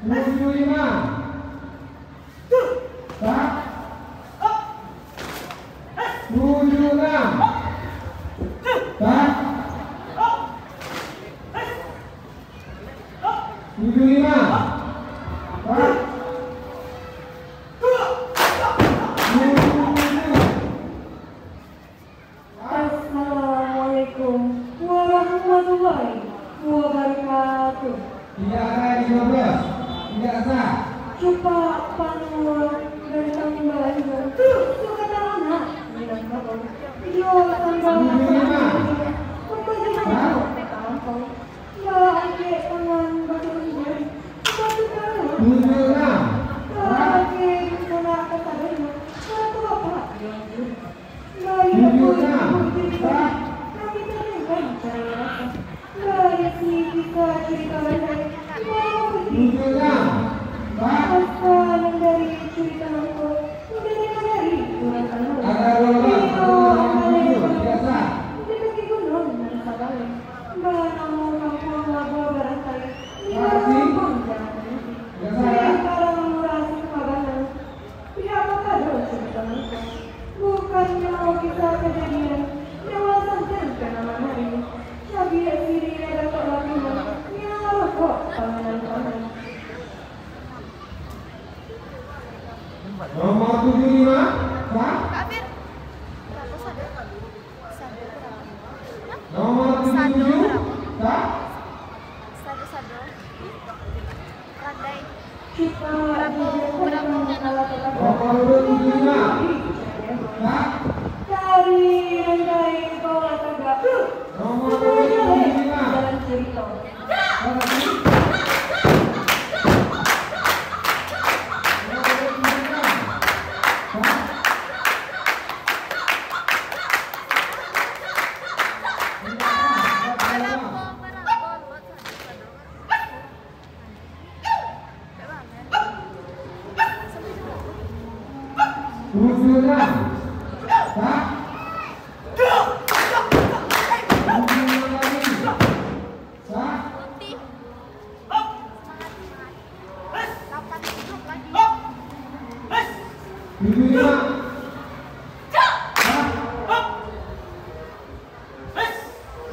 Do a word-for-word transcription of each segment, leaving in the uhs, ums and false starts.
Tujuh lima. Tak. Tujuh enam. Tak. Tujuh lima. Tak. Tujuh tujuh. Assalamualaikum warahmatullahi wabarakatuh. Tidak ada lima belas. Tidak sah. Cupak panua gantang balanja. Suka tahu nak? Minangkabau. Jo sambal masak. Bukan cuma tampang. Baangkek tangan baturun jari. Batu karang. Baangkek sanak kasadonyo. Karatu bapak. Tunjukkan. Tunjukkan. Ada dua orang. Biasa. Biasa, ya? Pihak papado carito mangko, bukannyo kisah kajadian, nyo lah sadang ka mamanai. Cabiak siriah dapek bakuno, nyo lah kok panganan-panganan. Nomor tujuh lima, sah? Nomor tujuh tujuh, sah? Sado-sado. Randai. Prabu, Prabu Danu. Nomor urut tujuh lima, sah? Dari Randai bawah tagak. Nomor urut tujuh lima. Jalan cerita. Tujuh enam. Tak. Tujuh enam lagi. Sah? Tujuh lima. Sah?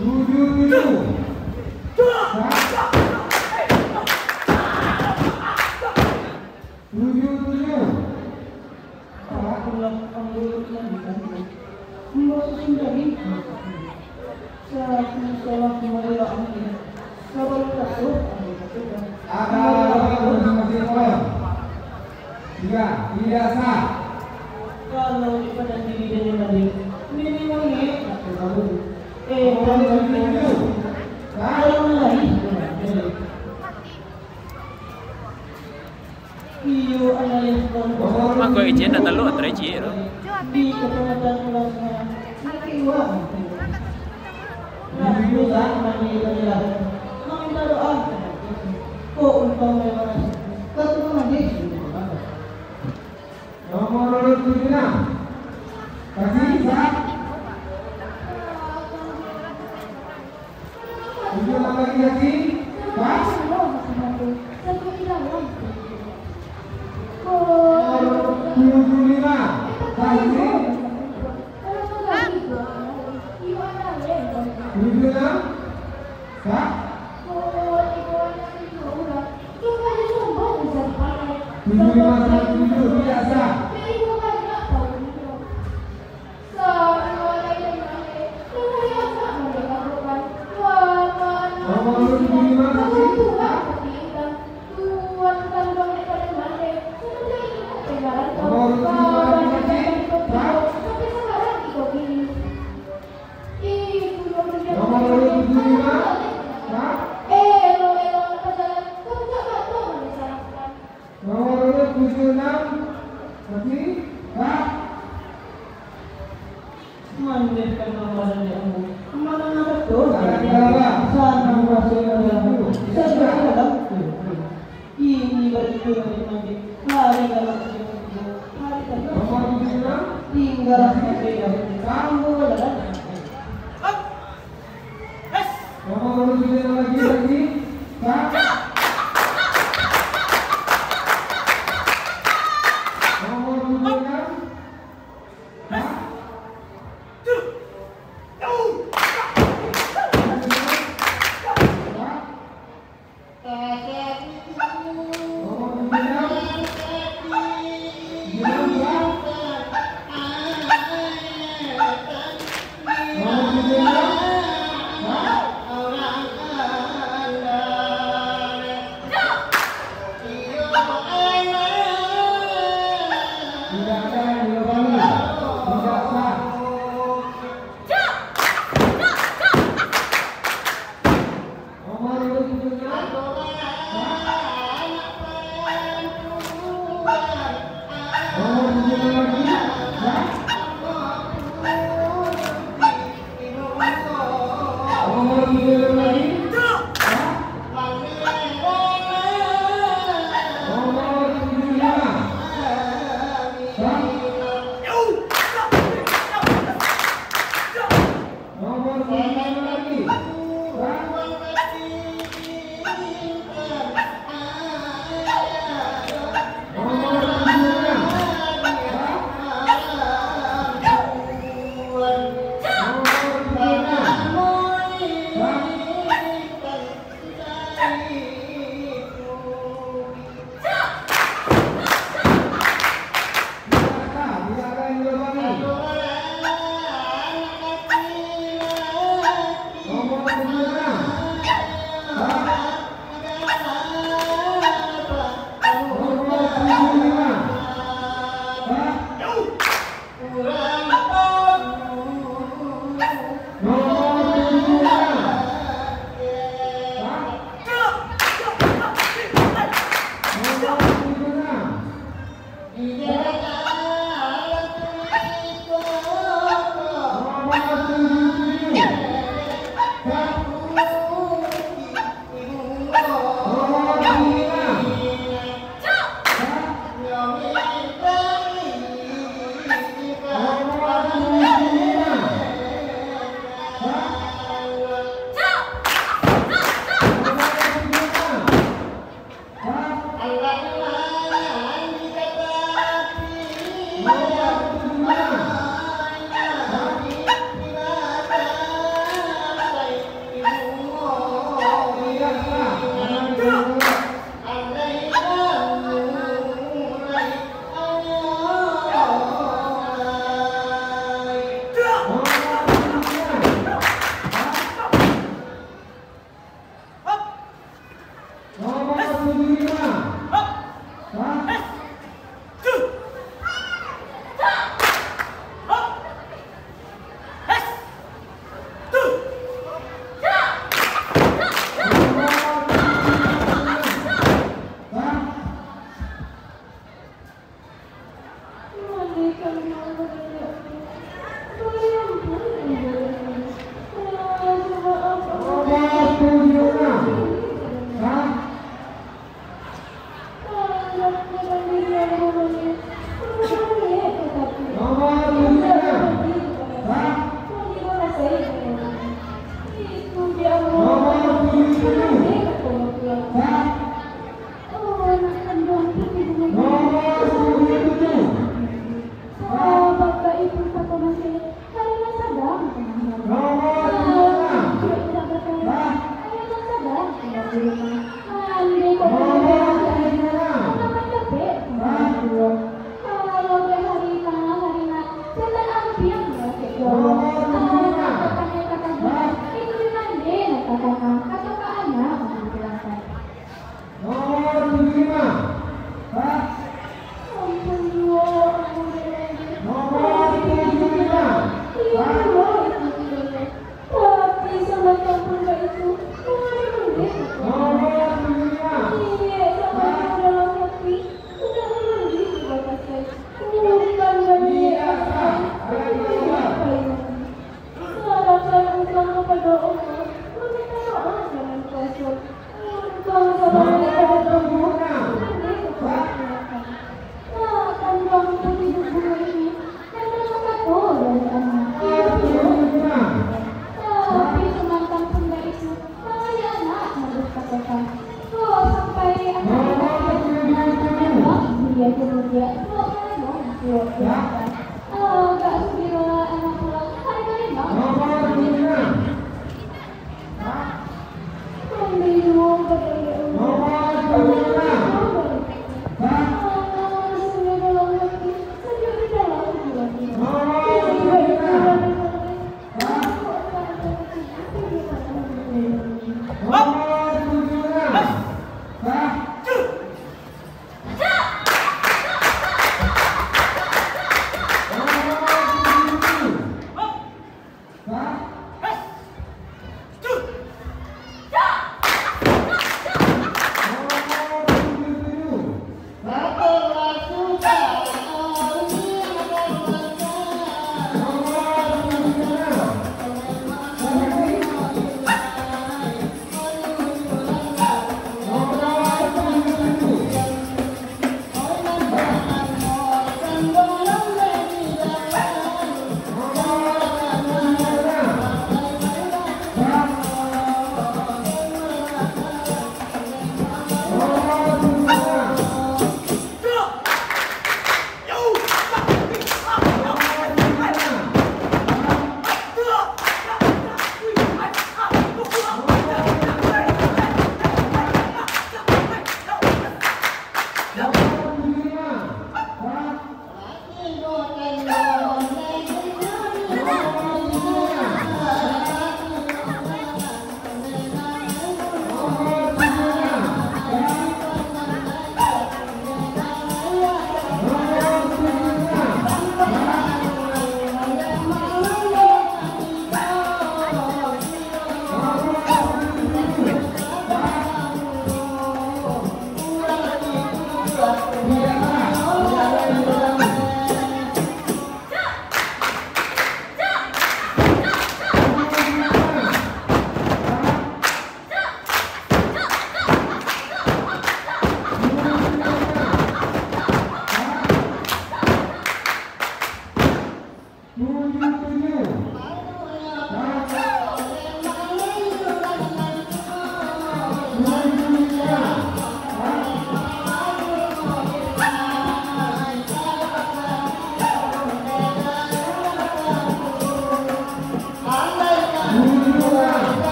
Tujuh tujuh. Sah? Tujuh tujuh. Salah ambo nan ditando, ambo sundari. Satu salah marilah ambo, sabalun kato ambo katokan. Ada orang masih kolom. Tiga, tidak sah. Kalau di padan diri dan yang lain, minimal ni aku tahu. Eh, kalau tujuh tujuh. Sah? Kalau mulai, mulai. Mangko ijen dah talok, antara ijen tu. Nomor urut tujuh enam. Kasih, sah. Tujuh enam lagi, Haji. Pas. Tujuh lima. Haji. Tujuh enam. Kak. Tujuh lima satu tujuh biasa. Nomor tujuh lima satu. Nomor tujuh lima satu. Kak. Nomor urut tujuh lima, Kak. Nomor urut tujuh enam, Kak. Kak. Mandeh ka nomor dari ambo. Mana ada tu? Ada tiga, Kak. Sana masih ada. Sudah. Sudah. Ini baru itu lagi mandi. Hari dalam hari tadi. Nomor tujuh enam. Tinggal sampai dah. Kamu dah. Nomor tujuh enam lagi, lagi. Kak. Nomor tujuh enam. Kak. Tidak ada yang diulangi. Tidak sah. Nomor urut tujuh enam. Nomor tujuh enam lagi. Nomor tujuh enam lagi. Nomor tujuh lima. Nomor tujuh lima lagi. Nomor tujuh lima. Nomor tujuh lima.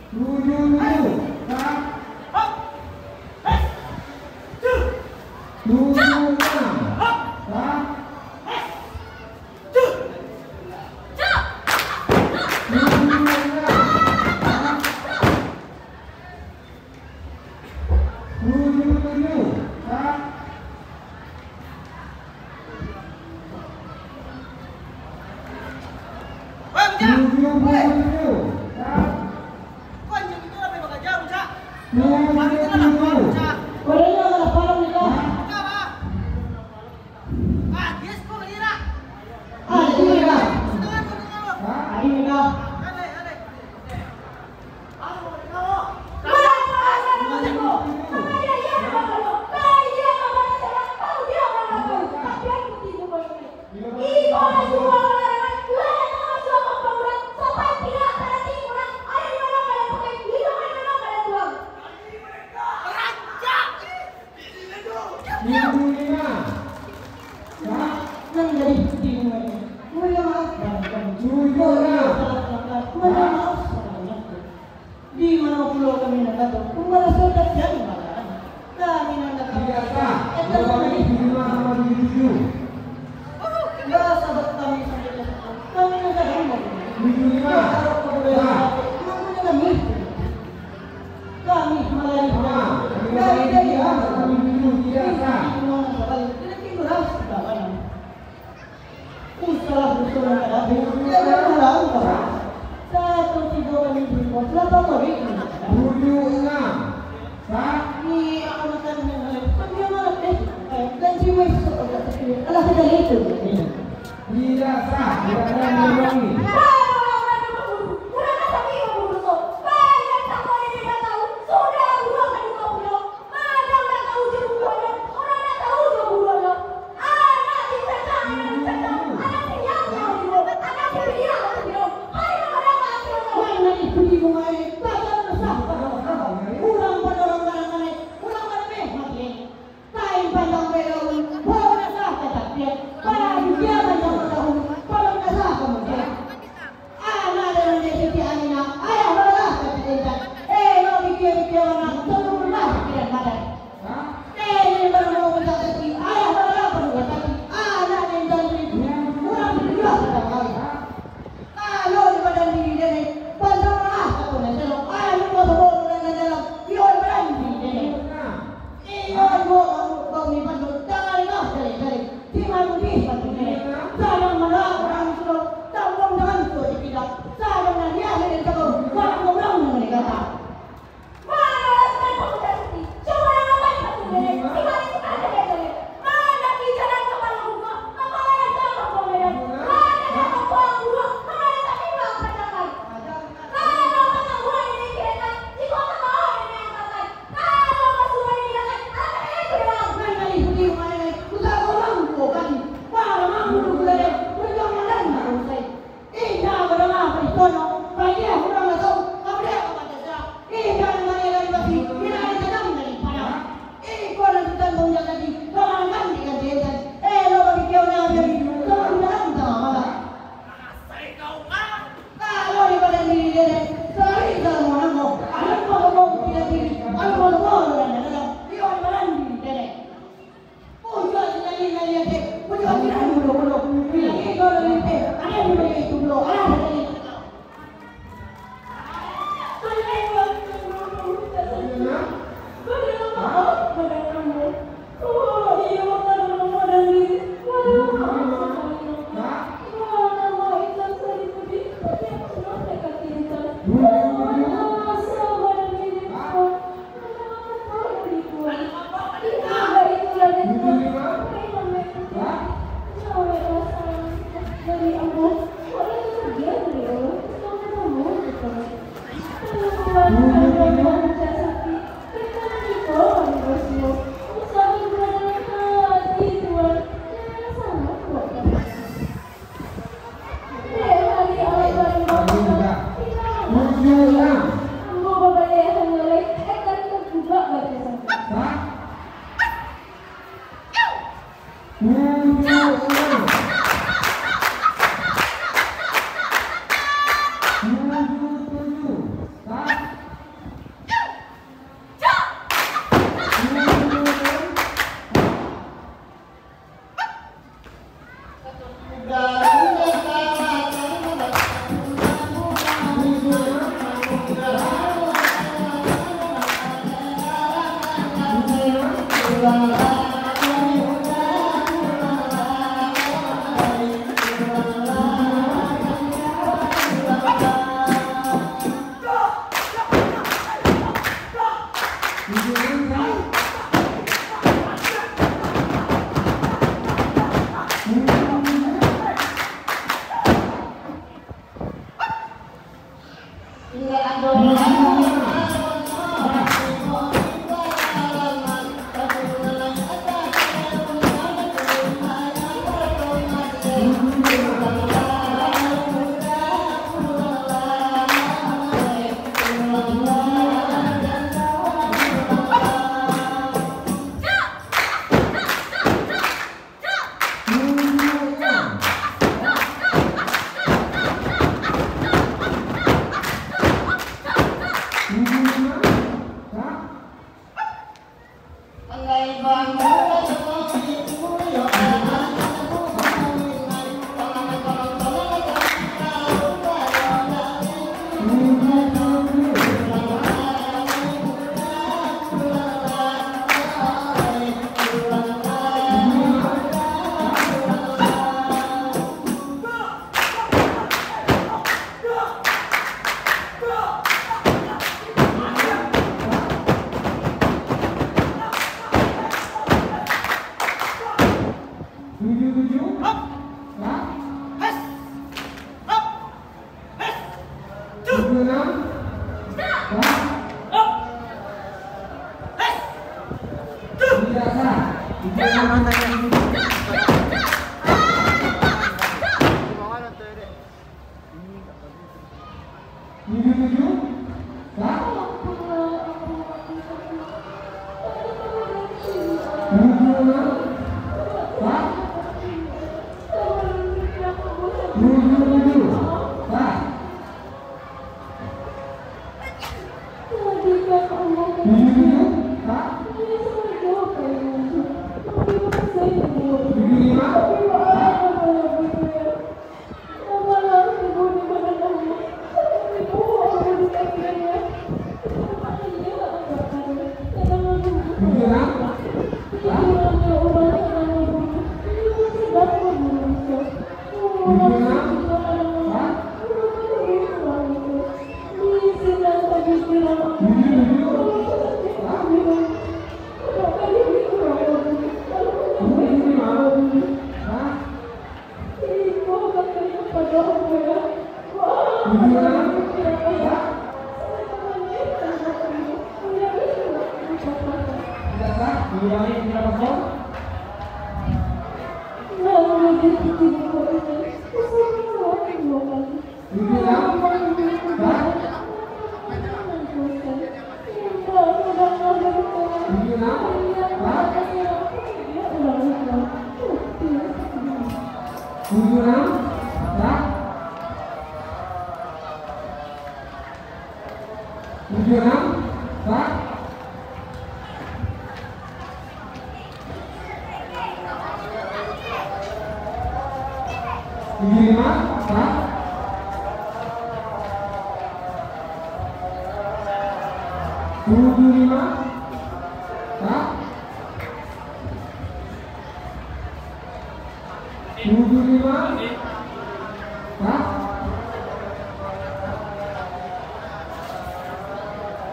Tujuh tujuh, start. Tujuh enam, start. Tujuh enam, start. Tujuh tujuh, start. Tujuh puluh tujuh, start. Tujuh puluh tujuh. Start. Minggu lima. Nan jadi putih umatnya. Mohon maaf, dan kami. Tujuh enam. Mohon maaf, salah. Di mano pulo kami nan kato, pambalasan tak jadi balasan. Kami nan datang. Tidak sah. Dua kali tujuh lima sama tujuh tujuh. Bahasa buat kami sampai ke sana. Kami nan kato. Tujuh lima. Harap kami. Sah. Mampunya kami. Kami malari. Dari, dari, ah, kami dulu tidak sah. Usahlah, usahlah, kada. Jangan ulang, Pak. Satu tiga kali berbuat, lapang kali. Tujuh enam. Sah. Ni, aku makan dengan lain. Kan dia malah, eh, eh, dan jiwa esok agak sakit. Alah, sudah itu. Tidak sah, tidak ada yang mengulangi. Kain panjang belaun, bawa dasar ka tapian, pala dukia panjang batahun, pala dasar ka mudian. Anak dalam dek Siti Aminah, ayah baralah ka Siti Intan. Eh, lo bikia-bikia anak, sempurna pikiran badan. Eh, ini baru mau minta kaki, ayah baralah panuh kaki, anak Intan Siti, kurang pikiran tentang kawin. Kalau di badan diri dek, pantang lah, kata Nasional, ayah lupa bawa badan dalam, iyo, badan diri dek. Iyo, ibu, kamu, kau ni pandai, jangan lah, cari-cari. Di mana di pandai, jangan malah orang suruh, tanggung jangan suruh dipilah. Jangan lah dia, dia cakap, barang orang yang dikata. Mana lah sudah kamu dah sepi? Cuma yang apa yang kamu beli? Di mana sudah ada dia beli? Mana di jalan kepala bunga? Kepala yang jatuh kau beli? Mana yang kau buang bunga? Mana yang tak bilang katakan? Kalau kata bunga ini kira-kira, di kota bawah ini yang pakai. Kalau di badan diri derek, sari dalam manamo, alam pokok tidak diri, alam pokok dalam dalam, di badan diri derek. Puncak sendiri dari atas, puncak sendiri bulu-bulu. Lagi kalau lebih, ada di balik itu bulu, ada di balik itu. Tujuh tujuh. Sah. Tujuh enam. Sah. Tidak sah. Tujuh enam. Tujuh tujuh. Sah. Tujuh enam. Sah. Tujuh tujuh. Sah. Tujuh tujuh. Sah. Tujuh lima. Sah. Tujuh enam. Sah. Tujuh enam. Sah. Tujuh tujuh. Sah. Tujuh lima. Sah. Tujuh enam. Sah. Tidak sah. Diulangi, tidak kosong. Tujuh enam. Sah. Tujuh enam. Sah. Tujuh enam. Sah. Tujuh enam. Sah. Tujuh lima. Sah. Tujuh lima. Sah. Tujuh lima. Sah.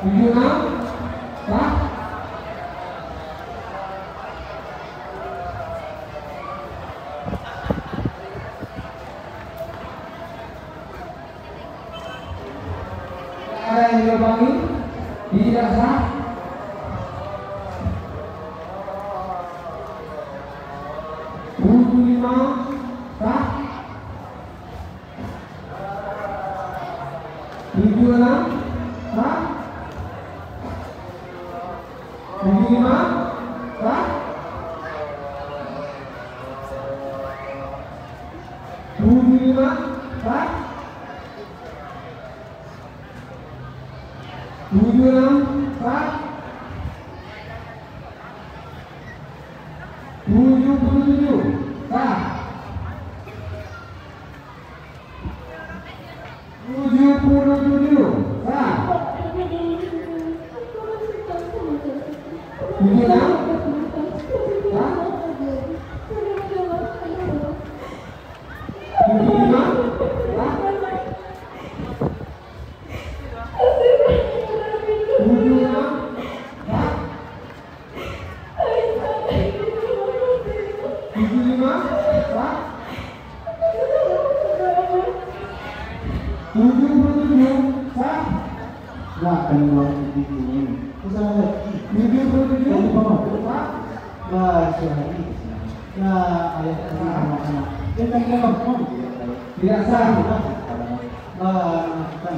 Tujuh enam. Sah. Ada yang dilubangi? Tidak sah. Tujuh lima. Sah. Tujuh enam. Sah. Tujuh lima. Sah. Tujuh lima. Sah. Tujuh enam. Sah. Tujuh puluh tujuh. Sah. Tujuh puluh tujuh. Sah. Tujuh enam. Sah. Tujuh lima. Sah. Tujuh lima. Sah. Tujuh lima. Sah. Tujuh puluh tujuh. Sah. Nak kan buang pipi kuning. Usaha lagi. Bibir pun bibir. Tadi pamah. Bah, suami. Nah, ayah tadi anak-anak. Dia kan dia kampung dia tahu. Tidak sah. Bah, kan.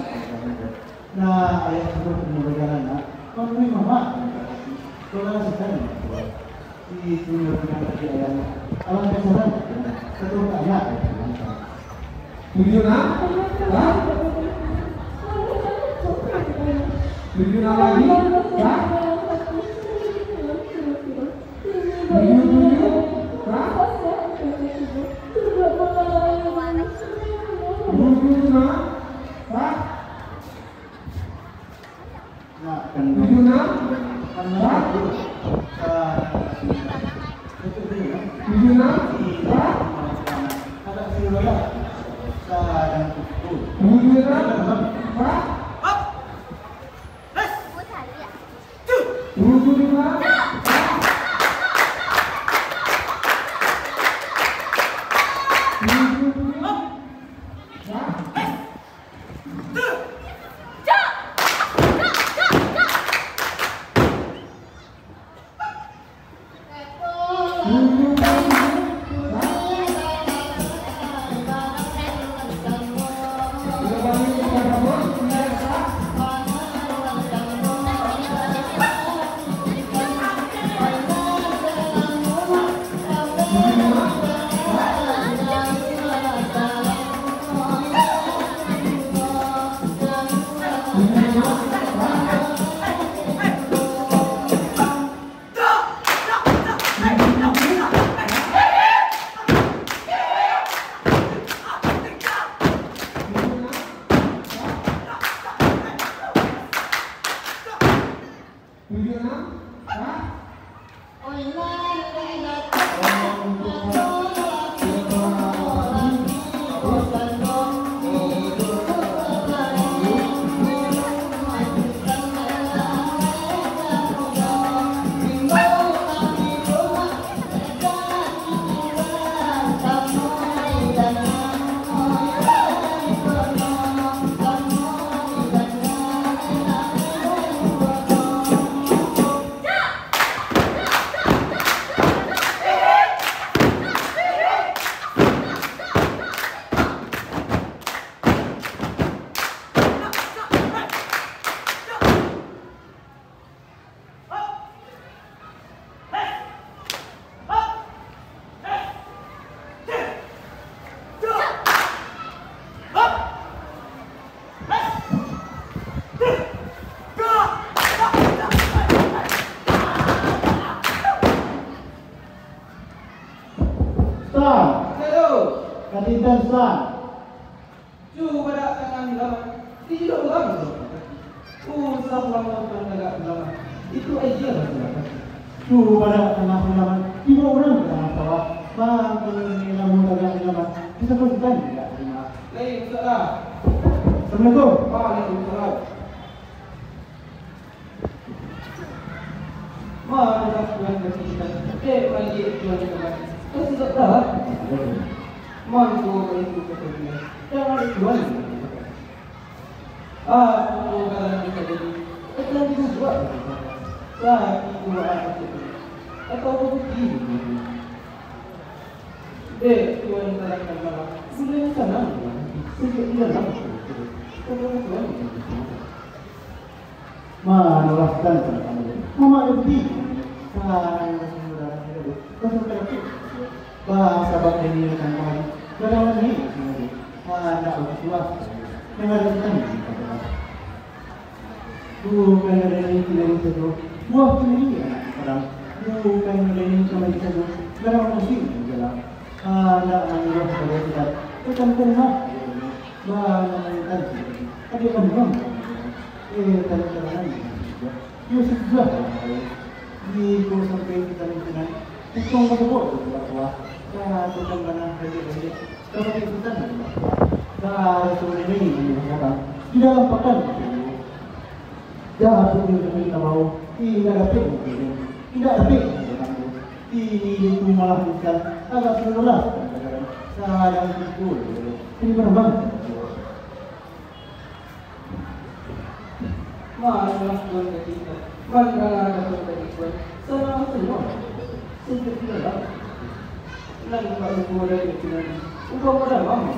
Nah, ayah sudah punya berjalan, nak. Kau beri mama. Kau lah sudah. Itu yang pernah tadi ayahnya. Alam pesanan. Satu anak. Tujuh enam? Hah? Tujuh enam lagi? Hah? Tujuh tujuh? Hah? Tujuh enam? Hah? Tujuh enam? Hah? Tujuh enam? Hah? Tujuh enam? Hah? Tujuh lima? Hah? Tujuh tujuh? Hah? Stop. Hello. Katitan stop. Cubo badak tangah hilaman, tiok urang tu. Usah lamo tuan tagak hilaman, itu aja lah silakan. Cubo badak tangah hilaman, tiok urang tangah sawah. Bang, kalau ini lamo tagak hilaman, bisa kau sudah tidak terima. Lain masalah. Assalamualaikum. Waalaikumsalam. Maaf, Tuan, kasihan. Eh, maliek Tuan, Tuan. Kan sudah dah. Mangko itu kata dia. Jangan Tuan. Ah, Tuan, kalau kita jadi. Akan dibuat. Sakit Tuan, sakit. Atau bukti. Dek, Tuan, kalau malam. Bulan sanang. Sejak di dalam. Tuan, Tuan. Manulah dan tantang mamak dudi. Sarang rasul darah dadu. Rasul terakhir. Bangsa bak demi rekan kami. Gadang lagi. Anak berketua. Dengan rekan. Bukan dari ini tidak bisa tuh. Buah pilih anak perang. Bukan dari ini sama bisa tuh. Gadang musik jalan. Anak manyuruh dari kita. Rekan kami. Bang, bang, bang, tadi. Tadi kan bang. Eh, tadi kan bang. Yo, sudah. Di ko sampai kita lingkungan. Untung ka sebut tu, Pak Tua. Ya, tu kan bana, balik-balik. Kalau di hutan, Pak Tua. Dah, Rasul ini, ini, Pak Tua. Di dalam pakan. Dah, tu dia kami tak mau. Tidak dapat, tidak dapat. Ini itu malah bukan agak sebelah. Sayang betul. Ini benar. Maafkan kita, mandanga kata dari Tuhan, sanang senang, sempit dalam. Nan baru dari Tuhan, ubah dalam.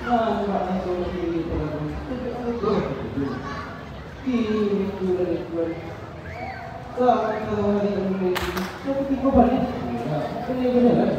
Nan baru dari Tuhan, sempit dalam. Kini Tuhan dari Tuhan, sama-sama hari ini, tapi kau balik, benar-benar.